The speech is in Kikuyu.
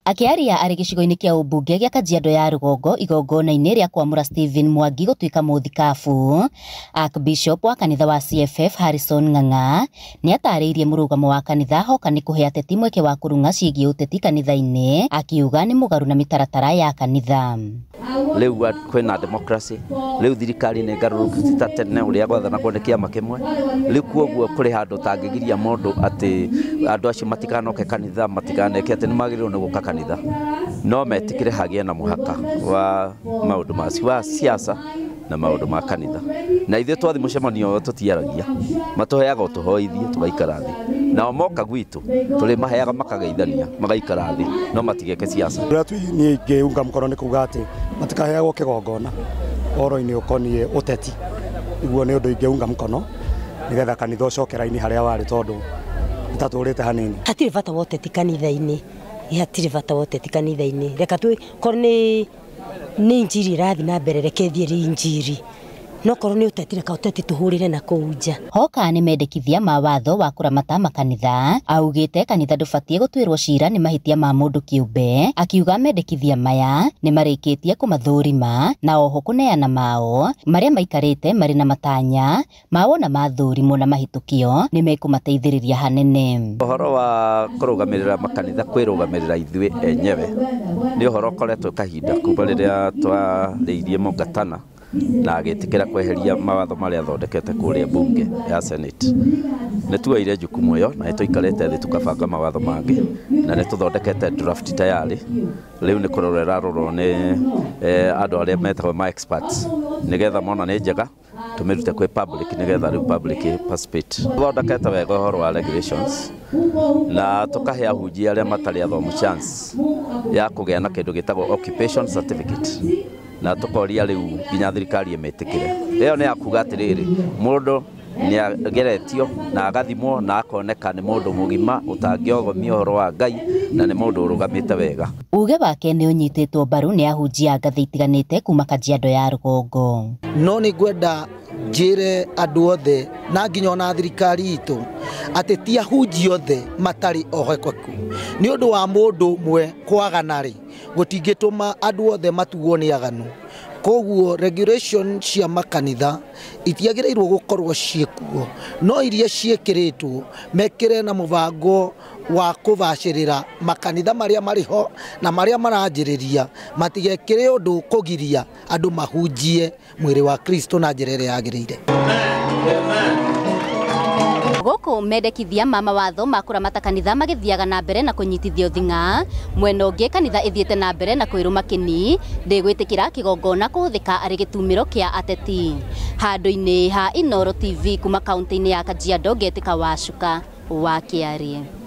Akĩaria arĩ gĩcigo-inĩ kĩa ũmbunge gĩa Kajiado ya Rũgongo igongona-inĩ rĩa kwamũra Stephen Mwangi gũtuĩka mũthikabu, Archbishop wa kanitha wa CFF Harrison Ng'ang'a nĩatarĩirie mũrũgamo wa kanitha hoka nĩ kũhe ateti mweke wa kũrung'a ciĩgiĩ ũteti kanitha-inĩ, akiuga nĩ mũgarũ na mĩtaratara ya kanitha. Rĩu kwĩna democracy, rĩu thirikari nĩ ngarũrũku ti ta tene ũrĩa gwathanagwo nĩ kĩama kĩmwe. Rĩu kuoguo kũrĩ handũ ũtangĩgiria mũndũ atĩ andũ acio matikanoke kanitha, matikaneke atĩ nĩ magĩrĩirwo nĩ gũka kanitha, no metĩkĩre hagĩe na mũhaka wa maũndũ ma wa siasa na maũndũ ma kanitha. Na ithuĩ twathiĩ mũcemanio ũyũ tũtiaragia, matũheaga ũtũhoithie tũgaikara thĩ, nao moka gwitũ tũrĩmaheaga makageithania magaikara thĩ, no matigeke siasa. Ũrĩa niĩ ingĩunga mkono nĩ kuga atĩ matikaheagwo kĩgongona ũhoro-inĩ ũkoniĩ ũteti, niguo nĩ ũndũ ingĩunga mkono nĩgetha kanitha ũcoke raini harĩa warĩ, tondũ nĩtatũrĩte hanini. Hatirĩ bata wa ũteti kanitha-inĩ, hatirĩ bata wa ũteti kanitha-inĩ. Reka tu korwo nĩ injiri ĩrathiĩ na mbere, reke ĩthiĩ ĩrĩ injiri, no korwo nĩ ũteti, reka ũteti tũhũrĩre na kũu nja. Hoka nĩ mendekithia ma watho wa kũramata makanitha, augĩte kanitha ndũbatiĩ gũtuĩrwo cira nĩ mahĩtia ma mũndũ kĩũmbe, akiuga mendekithia maya nĩ marĩkĩtie kũmathũrima na oho kũneana mao marĩa maikarĩte marĩ na matanya mawona mathũrimwo na mahĩtũkio nĩ mekũmateithĩrĩria hanene. Ũhoro wa kũrũgamĩrĩra makanitha kwĩrũgamĩrĩra ithuĩ enyewe nĩ ũhoro ũkoretwo kahinda kuma rĩrĩa twarĩirie Mũngatana na agĩtĩkĩra kweheria mawatho marĩa athondekete kũrĩa bunge ya Senate. Nĩ tuoire jukumu ĩyo na nĩ tũikarĩte thĩ tũkabanga mawatho mangĩ na nĩ tũthondekete draft tayari. Rĩu nĩ kũrorwo ĩrarorwo nĩ andũ arĩa metagwo ma experts nĩgetha mona nĩ njega tũmĩrute kwĩ public nĩgetha rĩu public participate. Tũthondekete wega ũhoro wa regulations na tũkahe ahunjia arĩa matarĩ athomu chance ya kũgĩa na kĩndũ gĩtagwo occupation certificate, na tũkoria rĩu nginya thirikari ĩmĩtĩkĩre. Ĩyo nĩ ya kuga atĩrĩrĩ, mũndũ nĩ ageretio na agathimwo na akoneka nĩ mũndũ mũgima ũtangĩogomia ũhoro wa Ngai na nĩ mũndũ ũrũgamĩte wega. Uge wake nĩ ũnyitĩtwo mbaru nĩ ahunjia a ngathĩ itiganĩte kuma Kajiado ya Rũgongo. No nĩ ngwenda njĩre andũ othe na nginya ona thirikari itũ atĩ ti ahunjia othe matarĩ ohokeku. Nĩ ũndũ wa mũndũ ũmwe kwagana rĩ, gũtingĩtũma andũ othe matuo nĩ aganu. Koguo regulation cia makanitha itiagĩrĩirwo gũkorwo ciĩkuo, no iria ciĩkĩrĩtwo mekĩre na mũbango wa kũbacĩrĩra makanitha marĩa marĩ ho na marĩa maranjĩrĩria, matigekĩre ũndũ kũgiria andũ mahunjie mwĩrĩ wa Kristo na njĩra ĩrĩa yagĩrĩire. Gũkũ mendekithia ma mawatho ma kũramata kanitha magĩthiaga na mbere na kũnyitithio thing'a, mwena ũngĩ kanitha ĩthiĩte na mbere na kwĩrũma kĩni ndĩgwĩtĩkĩra kĩgongona kũhũthĩka arĩ gĩtumĩro kĩa ateti. Handũ-inĩ ha Inooro TV kuma kaunti-inĩ ya Kajiado, ngetĩka Wacuka wa Kĩarĩ.